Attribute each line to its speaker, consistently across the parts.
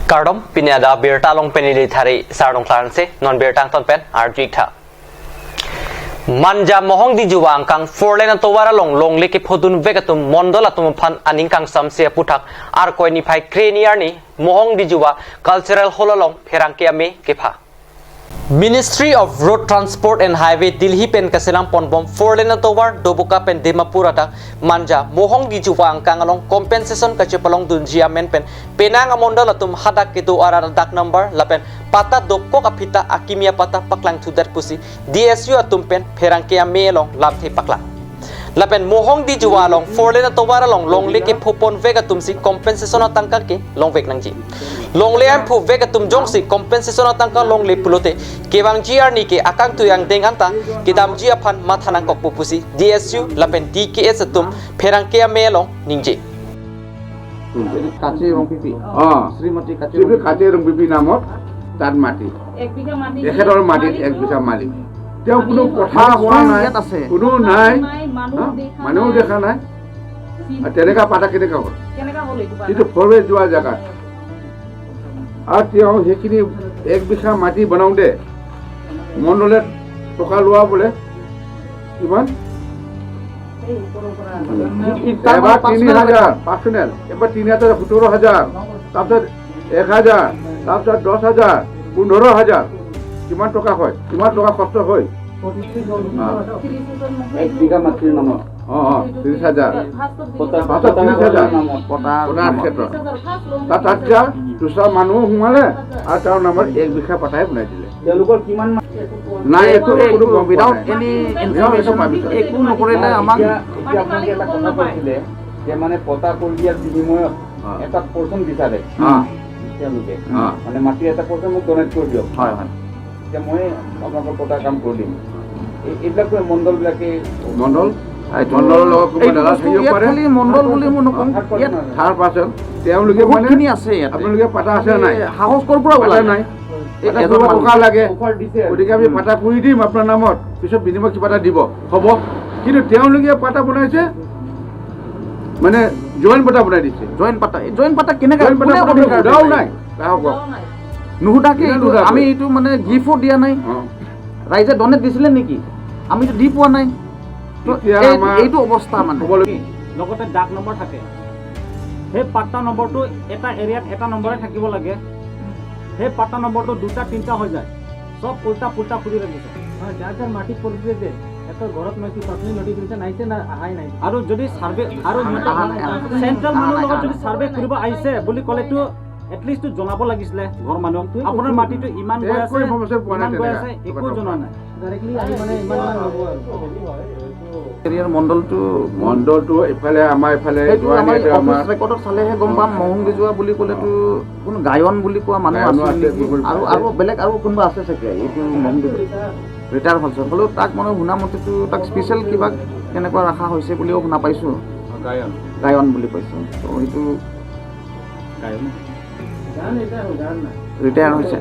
Speaker 1: Kardom pinada birta long penili thari sardong klarnse non birtang ton pen arjik tha manja mohong di juwang kang four lane towara long long leke phodun vegatum mondola tum phan aning kang samsia puthak ar koini phai craniar ni mohong di juwa cultural hololong pherangke ame kepha Ministry of Road Transport and Highway Delhi pen kaselang ponbom four lane towar dobuka pen Dimapur ata manja mohong di juwa angkang along compensation kachepalong dunjia men pen penang amondal atum hadak ketu arar dak number lapen pata dokko kapita akimia pata paklang thudar pusi DSU atum pen pherangke ame along lamthe paklang lapen mohong di juwa long four lane towar along long leke phopon vega tumsi compensation atangka ke long vek nangji long le am phu vega tum jongsi compensation atangka long le pulote kewang gr ni ke akang tuyang deng anta kidam ji aphan mathanang kok pupusi DSU lapen DKS atum pherang ke ame long ningji
Speaker 2: কাছে এবং পিপি শ্ৰীমতী কাছে
Speaker 3: কাছে এবং পিপি নামত তাত মাটি তেখেতৰ মাটিত এক বিঘা মালিক তেওঁ কোনো কথা হোৱা নাই, কোনো নাই, মানুহ দেখা নাই। তেনেকুৱা পাতা কেনেকুৱা হ'ল? কিন্তু ফৰৱে যোৱা জেগাত আৰু তেওঁ সেইখিনি এক বিঘা মাটি বনাওঁতে মণ্ডলে টকা লোৱা বোলে কিমান? এবাৰ 3,000 পাৰ্চনেল, এবাৰ 3,000 17,000, তাৰপিছত 1,000, তাৰপিছত 10,000, 15,000, কিমান টকা হয়? কিমান টকা খৰচ হয়?
Speaker 2: এক বিঘা মাটিৰ নামত
Speaker 3: 30,000, পাছত 30,000 পতাৰ ক্ষেত্ৰত তাত দুচৰা মানুহ সোমালে আৰু তেওঁৰ নামত এক বিঘা পতাই বনাই দিলে।
Speaker 2: তেওঁলোকৰ কিমান
Speaker 3: নাই একো
Speaker 2: উইদাউট এনি ইনফৰমেশ্যন একো নকৰিলে। আমাক এতিয়া আপোনালোকে এটা কথা কৈছিলে যে মানে পতা কৰি দিয়াৰ বিনিময়ত এটা পৰ্চন বিচাৰে তেওঁলোকে, মানে মাটিৰ এটা পৰ্চন মোক ডনেট কৰি দিয়ক। হয় হয়, এতিয়া মই আপোনালোকৰ পতা কাম কৰি দিম। এইবিলাক মণ্ডলবিলাকে
Speaker 3: মণ্ডল মণ্ডলৰ লগত
Speaker 2: মণ্ডল বুলি মই নকওঁ,
Speaker 3: থাৰ্ড পাৰ্চন তেওঁলোকে
Speaker 2: বহুতখিনি আছে।
Speaker 3: আপোনালোকে পাতা আছে নাই?
Speaker 2: সাহস ক'ৰ পৰা ওলাই
Speaker 3: নাই? টকা লাগে, গতিকে আমি পাতা কৰি দিম আপোনাৰ নামত, পিছত বিনিময় কিবা এটা দিব হ'ব। কিন্তু তেওঁলোকে পাতা বনাইছে মানে জইন পাতা বনাই দিছে।
Speaker 2: জইন পাতা, জইন পাতা কেনেকৈ?
Speaker 3: সোধাও নাই গ্ৰাহকক,
Speaker 2: নুসুধাকে আমি এইটো মানে গিফ্টো দিয়া নাই। ৰাইজে ডনেট দিছিলে নেকি? আমিতো দি পোৱা নাই। এইটো অৱস্থা মানে
Speaker 4: লগতে ডাক নম্বৰ থাকে, সেই পাট্টা নম্বৰটো এটা এৰিয়াত এটা নম্বৰে থাকিব লাগে, সেই পাট্টা নম্বৰটো দুটা তিনিটা হৈ যায়, চব উল্টা পুল্টা কৰি ৰাখিছে।
Speaker 5: যাৰ যাৰ মাটি পৰিছে যে সিহঁতৰ ঘৰত মানে কি পাৰ্চনেল নটিফিকেশ্যন আহিছে না অহাই নাই?
Speaker 4: আৰু যদি ছাৰ্ভে আৰু চেণ্ট্ৰেল মানুহৰ লগত যদি ছাৰ্ভে কৰিব আহিছে বুলি ক'লেতো এটলিষ্টটো জনাব লাগিছিলে ঘৰৰ মানুহক, আপোনাৰ মাটিটো ইমান গৈ আছে, ইমান গৈ আছে, একো জনোৱা নাই।
Speaker 5: ডাইৰেক্টলি আহি মানে ইমান হ'ব আৰু
Speaker 2: এৰিয়াৰ মণ্ডলটো
Speaker 3: মণ্ডলটো এইফালে আমাৰ এইফালে
Speaker 2: ৰেকৰ্ডত চালেহে গম পাম। মহংগী যোৱা বুলি ক'লেতো কোনো গায়ন বুলি কোৱা মানুহ আছে আৰু আৰু বেলেগ আৰু কোনোবা আছে চাগে। এইটো মহংগী ৰিটায়াৰ হৈছে, হ'লেও তাক মানে শুনা মতেতো তাক স্পেচিয়েল কিবা কেনেকুৱা ৰখা হৈছে বুলিও শুনা পাইছোঁ।
Speaker 3: গায়ন
Speaker 2: গায়ন বুলি কৈছোঁ, ত' সেইটো ৰিটায়াৰ হৈছে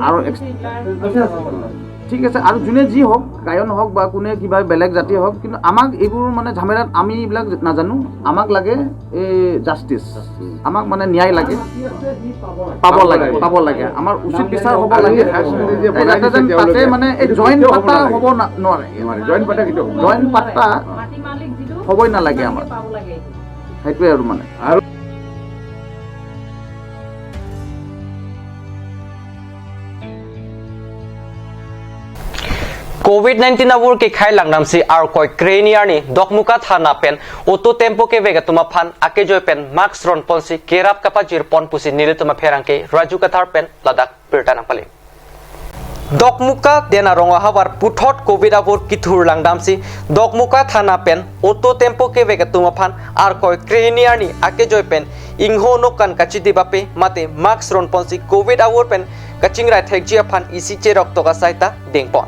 Speaker 2: আৰু ঠিক আছে। আৰু যোনে যি হওক, গায়ন হওক বা কোনে কিবা বেলেগ জাতি হওক, কিন্তু আমাক এইবোৰ মানে ঝামেলাত আমি এইবিলাক নাজানো। আমাক লাগে এই জাষ্টিছ, আমাক মানে ন্যায় লাগে, পাব লাগে, পাব লাগে, আমাৰ উচিত বিচাৰ হ'ব লাগে। যাতে যেন তাতে মানে এই জইন পাত্তা হ'ব নোৱাৰে, জইন পাত্তা হ'বই নালাগে আমাৰ, সেইটোৱে আৰু মানে।
Speaker 3: আৰু
Speaker 1: COVID-19 awur ke khai langnam si ar koi craniar ni dokmuka thana pen auto tempo ke vega tuma phan ake joy pen max ron ponsi kerap kapa jir pon pusi nile tuma pherang ke raju kathar pen ladak pirtana pale Dokmuka dena ronga hawar puthot covid awur kithur langdam si Dokmuka thana pen auto tempo ke vega tuma phan ar koi craniar ni ake joy pen ingho nokan kachi dibape mate max ron ponsi covid awur pen kachingrai thekjia phan isi che rokto ka saita dengpon.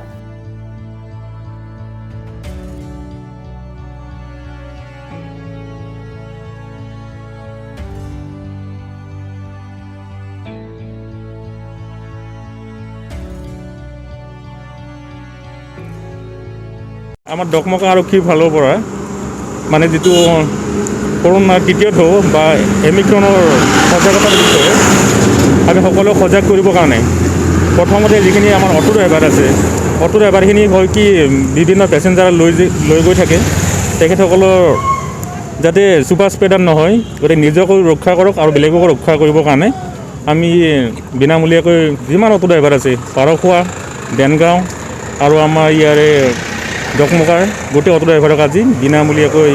Speaker 6: আমাৰ ডকমকা আৰক্ষীৰ ফালৰ পৰা মানে যিটো কৰোণাৰ তৃতীয় ঢৌ বা এমিক্ৰনৰ সজাগতাৰ বিষয়ে আমি সকলোকে সজাগ কৰিবৰ কাৰণে প্ৰথমতে যিখিনি আমাৰ অ'টো ড্ৰাইভাৰ আছে, অ'টো ড্ৰাইভাৰখিনি হয় কি বিভিন্ন পেচেঞ্জাৰ লৈ গৈ থাকে, তেখেতসকলৰ যাতে ছুপাৰ স্প্ৰেডাৰ নহয়, গতিকে নিজকো ৰক্ষা কৰক আৰু বেলেগকো ৰক্ষা কৰিবৰ কাৰণে আমি বিনামূলীয়াকৈ যিমান অ'টো ড্ৰাইভাৰ আছে পাৰখোৱা, দেনগাঁও আৰু আমাৰ ইয়াৰে ডকমকাৰ গোটেই অ'টো ড্ৰাইভাৰক আজি বিনামূলীয়াকৈ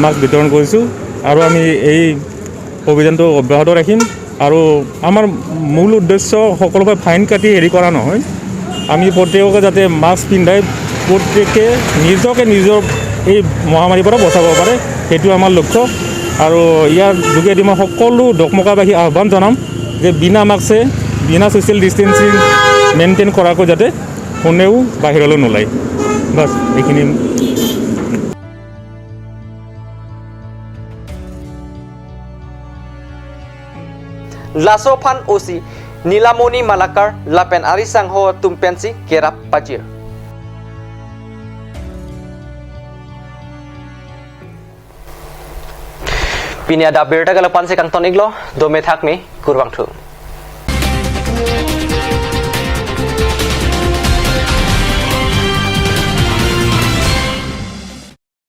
Speaker 6: মাস্ক বিতৰণ কৰিছোঁ। আৰু আমি এই অভিযানটো অব্যাহত ৰাখিম। আৰু আমাৰ মূল উদ্দেশ্য সকলোকে ফাইন কাটি হেৰি কৰা নহয়, আমি প্ৰত্যেককে যাতে মাস্ক পিন্ধাই প্ৰত্যেকে নিজকে নিজৰ এই মহামাৰীৰ পৰা বচাব পাৰে, সেইটো আমাৰ লক্ষ্য। আৰু ইয়াৰ যোগেদি মই সকলো ডকমকাবাসী আহ্বান জনাম যে বিনা মাস্কে, বিনা ছ'চিয়েল ডিষ্টেঞ্চিং মেইনটেইন কৰাকৈ যাতে কোনেও বাহিৰলৈ নোলায়। বাছ এইখিনি।
Speaker 1: Lasophan Osi Nilamoni Malakar Lapen Arisang Ho Tumpensi Kerap Pajir. Pinia da berta galapan se kangton iglo dome thakni kurwang thu.